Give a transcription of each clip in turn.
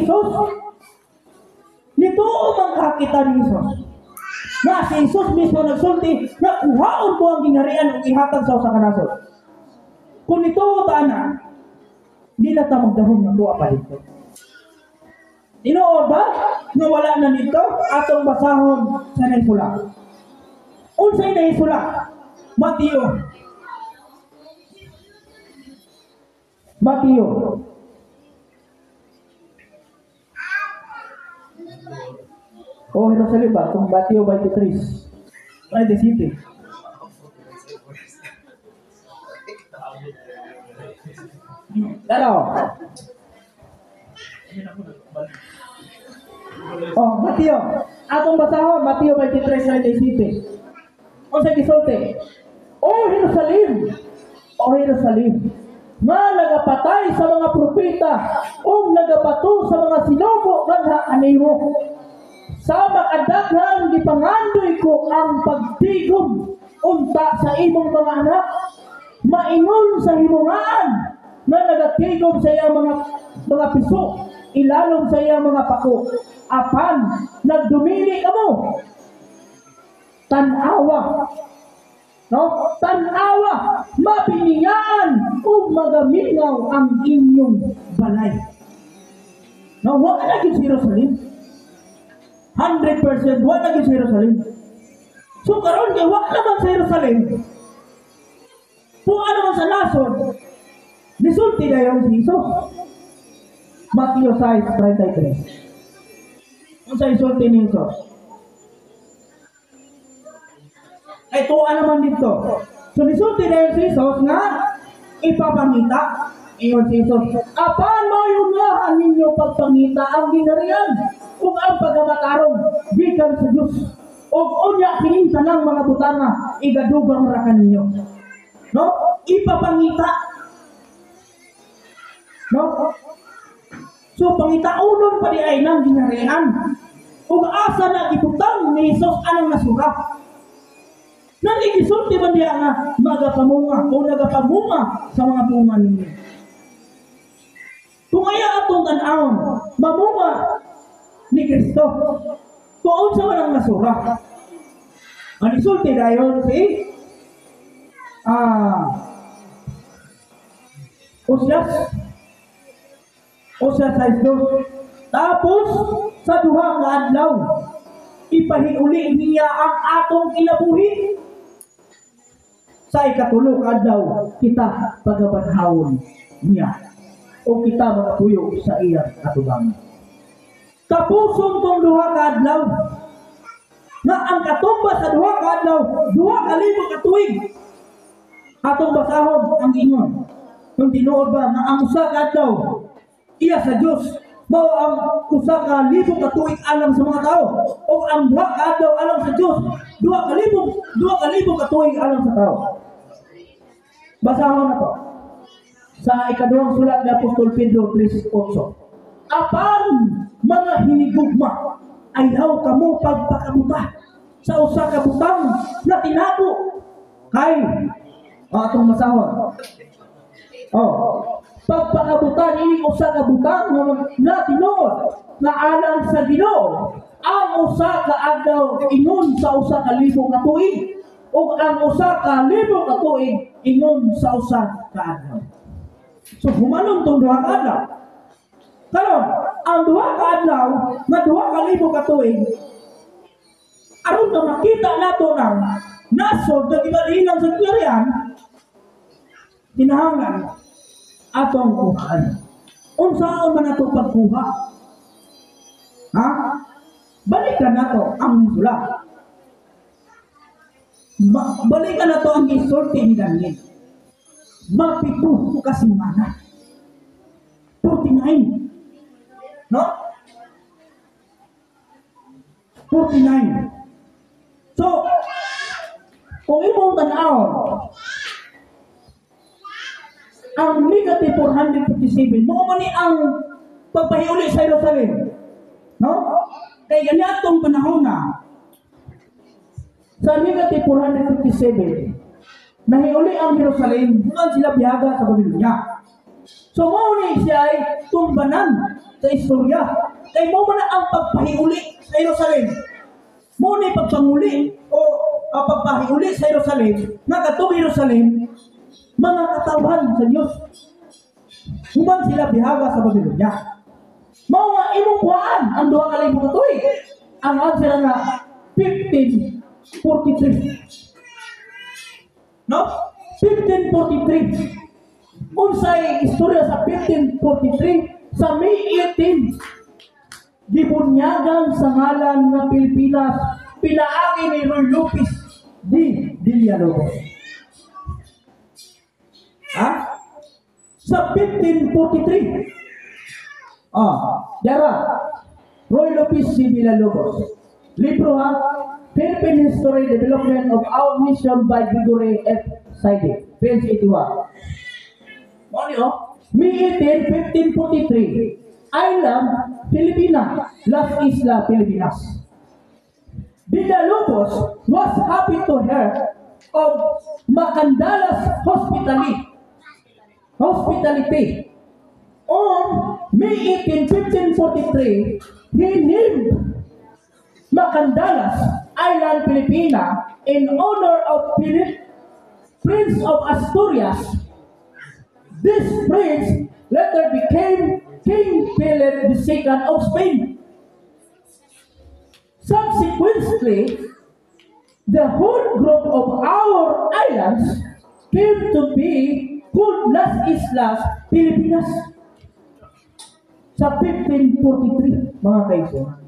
Jesus. Nituo man kakita ni Jesus. Nga si Jesus mismo nagsulti nga kuhaon mo ang gingharian ug ihatag sa usa ka nasod. Kung nituo ta ana, di na ta magdahom nga tuwa pa dito. Tinuod ba nga wala na nito? Atong basahon sa nahisula. Unsay nahisula? Mateo. Mateo. O Jerusalem ba? Kung Mateo 23. 37. Dalo. Oh, Mateo. Atong basahon, Mateo 23:37. Unsa gisulti? O Jerusalem, O Jerusalem, nga nagapatay sa mga propeta ug nagabato sa mga sinugo nganha kanimo. Sa makadaghan gipangandoy ko ang pagtigom unta sa imong mga anak, maingon sa himungaan nga nagatigom sa iyang mga piso, ilalom sa iyang mga pako. Apan nagdumili kamo. Tan-awa, no? Tan-awa, mapiningaan ug magamingaw ang inyong balay. No, wa na gyud sa Jerusalem. 100% wa na gyud sa Jerusalem. So karon kay wa naman sa Jerusalem. Tuwa naman sa nasod, nisulti na yung si Jesus. Mateo 6:33. Unsa isulti ni Jesus? Ay tuwa naman dito. So nisulti na yung si Jesus nga ipapangita. Ingon si Jesus, apan mayunahan ninyo pagpangita ang gingharian ug ang pagkamatarong gikan sa Dios. Ug unya kining tanang mga butanga igadugang ra kaninyo. No? Ipapangita. No? So pangitaunon pa di ay nang gingharian. Ug asa na gibutang ni Jesus anang nasura. Nang igisulti man diha nga magapamunga o nagapamunga sa mga bunga ninyo. Kung aya atong tan-awon, mamunga ni Kristo. Kung unsa man ang nasura. Ang isulti dayon si Osias. Osias 6:2. Tapos sa duha ka adlaw ipahiuli niya ang atong kinabuhi. Sa ikatulo ka adlaw kita pagabanhawon niya o kita magpuyo sa iyang katubangan. Tapuson tong duha ka adlaw na ang katumba sa duha ka adlaw 2,000 ka tuig. Atong basahon ang ingon. Kung tinuod ba nga ang usa ka adlaw iya sa Dios, mao ang 1,000 ka tuig alang sa mga tao, o ang duha ka adlaw alang sa Dios, 2,000 ka tuig alang sa tao. Basahon na to sa ikaduhang sulat ni Apostol Pedro 3:8. Apan mga hinigugma, ayaw kamo pagpakabuta sa usa ka butang na tinago kay atong masahon. Oh, pagpakabutan ini usa ka butang na tinuod na alang sa Ginoo ang usa ka adlaw ingon sa 1,000 ka tuig ug ang 1,000 ka tuig ingon sa usa ka adlaw. So humanon tong duha ka adlaw. Karon ang duha ka adlaw nga 2,000 ka tuig aron na makita nato nang nasod na gibalinan sa gingharian, kinahanglan atong kuhaan. Unsaon man ato pagkuha? Ha? Balikan nato ang sula. Balikan nato ang gisulti ni Daniel. Mapito ka semana. 49. No? 49. So, kung imong tan-awon, ang negative 457, mao man ni ang pagpahiuli sa Jerusalem. No? Kay ganitong panahon na, sa negative 457, nahiuli ang Jerusalem, human sila biyaga sa Babylonia. So mao ni siya ay tumbanan Sa istorya. Kay mao man na ang pagpahiuli sa Jerusalem. Mao ni pagpanguli o pagpahiuli sa Jerusalem, nga katong Jerusalem, mga katawhan sa Dios. Human sila bihaga sa Babylonia. Mao nga imong kuhaan ang 2000 ka tuig. Ang answer nga 1543. No? 1543. Unsay istorya sa 1543? Sa May 18, gibunyagan sa ngalan nga Pilipinas pinaagi ni Ruy Lopez de Villalobos. Ha? Sa 1543. Ah, dara. Ruy Lopez de Villalobos. Libro ha, Philippine History: Development of Our Nation by Gregory F. Saide, page 81. Mao ni oh. May 18, 1543. Island, Filipina, Las Isla Filipinas. Villalobos was happy to hear of Macandala's hospitality. On May 18, 1543, he named Macandalas Island Filipina in honor of Philip, Prince of Asturias. This prince later became King Philip II of Spain. Subsequently, the whole group of our islands came to be called Las Islas Filipinas. Sa 1543, mga kaigsuonan.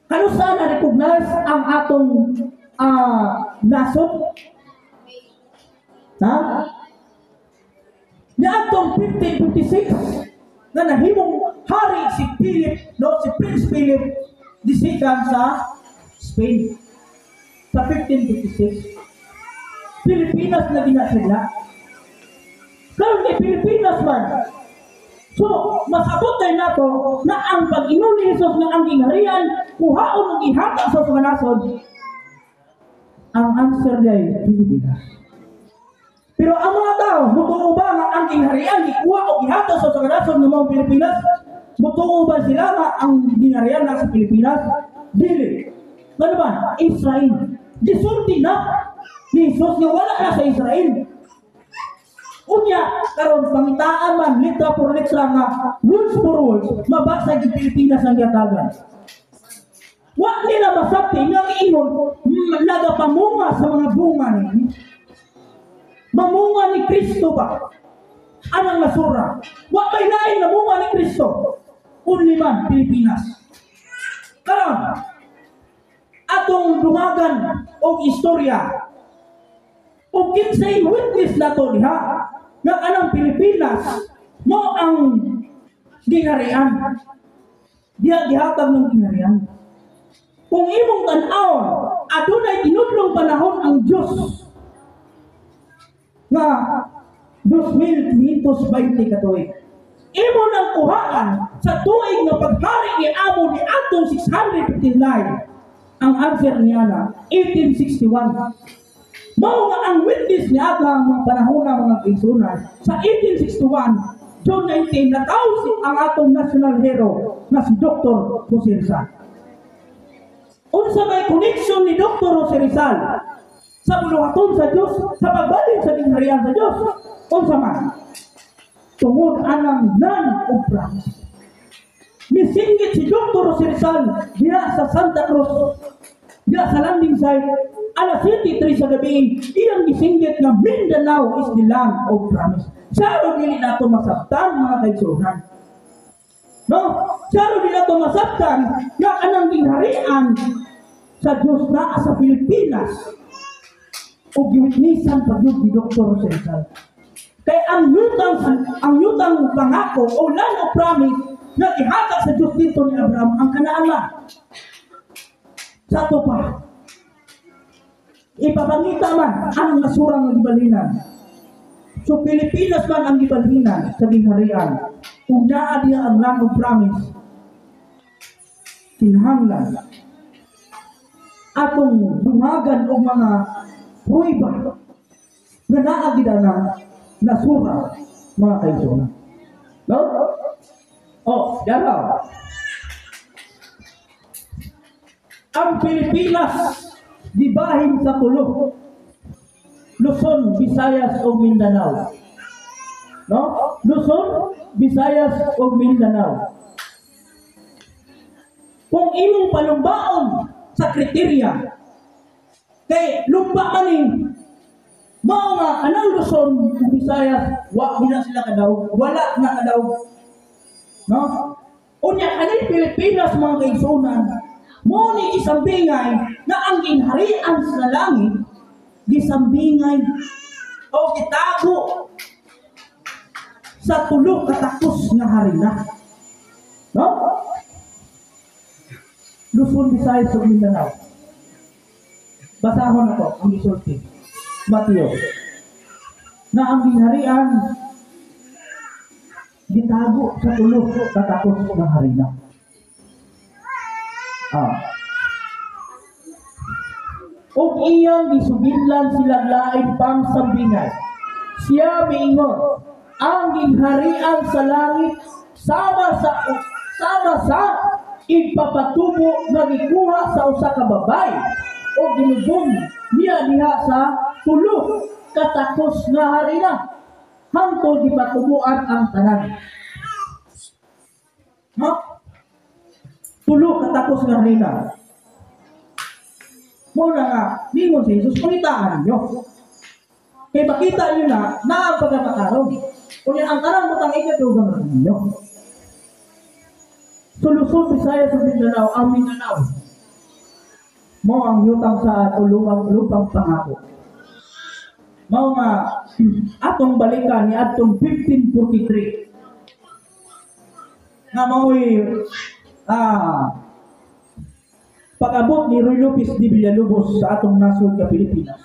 Kanus-a na recognize ang atong nasod? Ha? Niadtong 1556 na nahimong hari si Philip, no, si Prince Philip II sa Spain. Sa 1556. Pilipinas na gina sila. Karon kay Pilipinas man. So, masabot tayo nato na ang pag-ingon ni Jesus nga ang gingharian, kuhaon ug ihatag sa mga nasod, ang answer niya ay Pilipinas. Pero ang mga tao, mutuo ba nga ang gingharian ikuha o ihatag sa mga nasod ng mga Pilipinas? Mutuo ba sila nga ang gingharian nasa Pilipinas? Dili. Ano ba? Israel. Gisulti na ni Jesus nga wala na sa Israel. Unya, karon pangitaan man litra por litra nga words for words, mabasa gyud Pilipinas ang gihatagan. Wa nila masabti nga giingon nagapamunga sa mga bunga ni mamunga ni Kristo ba? Anang nasura? Wa may lain na munga ni Kristo. Only man Pilipinas. Karon, atong dumagan og istorya ug kinsay witness nato diha nga anang Pilipinas mao ang gingharian? Diha gihatag ng gingharian. Kung imong tan-awon, adunay tinudlong panahon ang Dios nga 2520 ka tuig. Imo nang kuhaan sa tuig nga paghari ni Amo ni atong 659. Ang answer niya na 1861. Mao nga ang witness niya ang mga panahon na, mga kaigsuonan, sa 1861, June 19, nataw si ang atong national hero na si Dr. Jose Rizal. Unsa may connection ni Dr. Jose Rizal sa buluhaton sa Dios, sa pagbalin sa gingharian sa Dios? Unsa man? Tungod anang land of promise. Misinggit si Dr. Jose Rizal diha sa Santa Cruz, diha sa landing site, alas 7:03 sa gabi, iyang gisinggit nga Mindanao is the land of promise. Saro dili nato masabtan, mga kaigsuonan. No? Saro dili nato masabtan nga anang gingharian sa Diyos naa sa Pilipinas o giwitnessan pa gyud ni Dr. Jose Rizal. Kay ang yutang pangako o land of promise na ihatag sa Diyos dito ni Abraham ang Kanaan lang. Sa ato pa, ipapangita man ang nasurang nga gibalinan. So Pilipinas man ang gibalhinan sa gingharian. Kung naa diha ang land of promise, kinahanglan atong dungagan og mga pruweba nga naa gid na nasura, mga kaigsuonan. No? Oh, daraw. Ang Pilipinas gibahin sa tulo: Luzon, Visayas ug Mindanao. No? Luzon, Visayas ug Mindanao. Kung imong palumbaon sa kriteriya, kay lumba man ni mao nga anang Luzon ug Visayas, wa gina sila kadaog, wala na kadaog. No? Unya kaning Pilipinas, mga kaigsuonan, mo ni gisambingay nga ang gingharian sa langit gisambingay o gitago sa tulo katakos nga harina. No? Luzon, Visayas ug Mindanao. Basahon ako ang gisulti. Mateo. Na ang gingharian gitago sa tulo katakos nga harina. Ah. Ug iyang gisugilan sila lain pang sambingay. Siya miingon, ang gingharian sa langit sama sa igpapatubo nga gikuha sa usa ka babayi o gilubong niya diha sa tulo katakos nga harina hangtod gipatubuan ang tanan. No? Tulo katakos nga harina. Mao na nga, ningon si Jesus, pangitaan ninyo. Kay makita niyo na, na ang pagkakaroon. Unya ang tanang butang ikadugang ninyo. So Luzon, Visayas ug Mindanao, ang Mindanao mao ang yutang sa tulungang lupang pangako. Mao nga atong balikan ni atong 1543 nga mao'y pag-abot ni Ruy Lopez de Villalobos sa atong nasod ka Pilipinas.